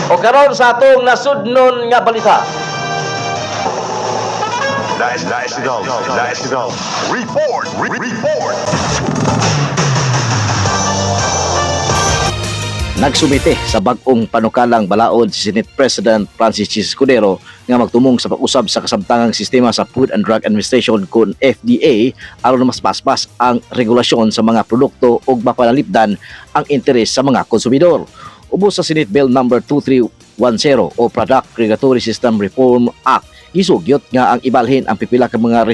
O karon sa atong nasudnon nga balita. National, National, Report, Report. Nagsumite sa bag-ong panukalang balaod si Senate President Francis Chis Escudero nga magtumong sa pag-usab sa kasamtangang sistema sa Food and Drug Administration kon FDA aron mas paspas ang regulasyon sa mga produkto ug mapanalipdan ang interes sa mga konsumidor. Ubos sa Senate Bill number 2310 o Product Regulatory System Reform Act, gisugyot nga ang ibalhin ang pipila ka mga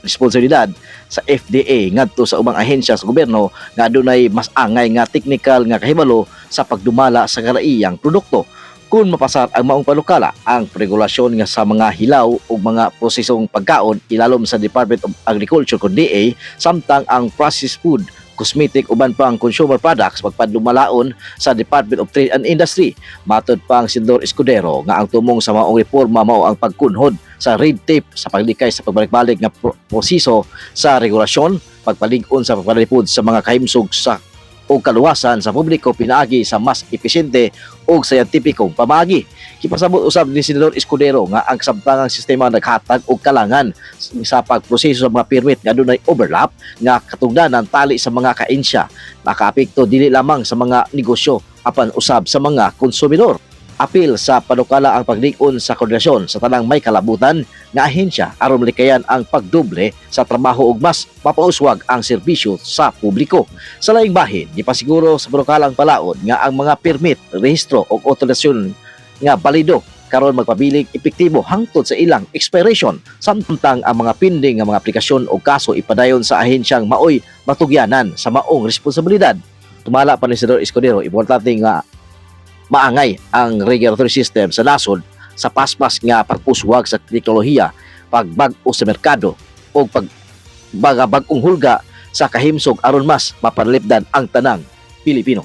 responsibilidad sa FDA ngadto sa ubang ahensya sa gobyerno nga adunay mas angay nga technical nga kahibalo sa pagdumala sa karaiyang produkto. Kung mapasar ang maong panukala, ang regulasyon nga sa mga hilaw ug mga prosesong pagkaon ilalom sa Department of Agriculture kon DA, samtang ang processed food, cosmetic uban pang consumer products magpadumalaon sa Department of Trade and Industry. Matod pa ang Senador Escudero nga ang tumong sa maong reforma mao ang pagkunhod sa red tape sa paglikay sa pagbalik-balik nga proseso sa regulasyon, pagpalig-on sa pagpanalipod sa mga kahimsog sa o kaluwasan sa publiko pinaagi sa mas episyente o scientificong pamaagi. Gipasabot usab ni Senador Escudero nga ang kasabtangang sistema naghatag og kalangan sa pagproseso sa mga permit nga adunay overlap nga katugdanan tali sa mga kaensya nakaapekto dili lamang sa mga negosyo apan usab sa mga konsumidor. Apil sa panukala ang paglig-on sa koordinasyon sa tanang may kalabutan nga ahensya aron malikayan ang pagdoble sa trabaho ug mas mapauswag ang serbisyo sa publiko. Sa laing bahin, gipasiguro sa panukalang balaod nga ang mga permit, rehistro ug otorisasyon nga balido karon magpabiling epektibo hangtod sa ilang expiration, samtang ang mga pending nga mga aplikasyon o kaso ipadayon sa ahensyang maoy matugyanan sa maong responsibilidad. Tumala pa ni Senador Escudero, importante nga maangay ang regulatory system sa nasod sa paspas nga pag-uswag sa teknolohiya, pagbag-o sa merkado o pag bag-ong hulga sa kahimsog aron mas mapanalipdan ang tanang Pilipino.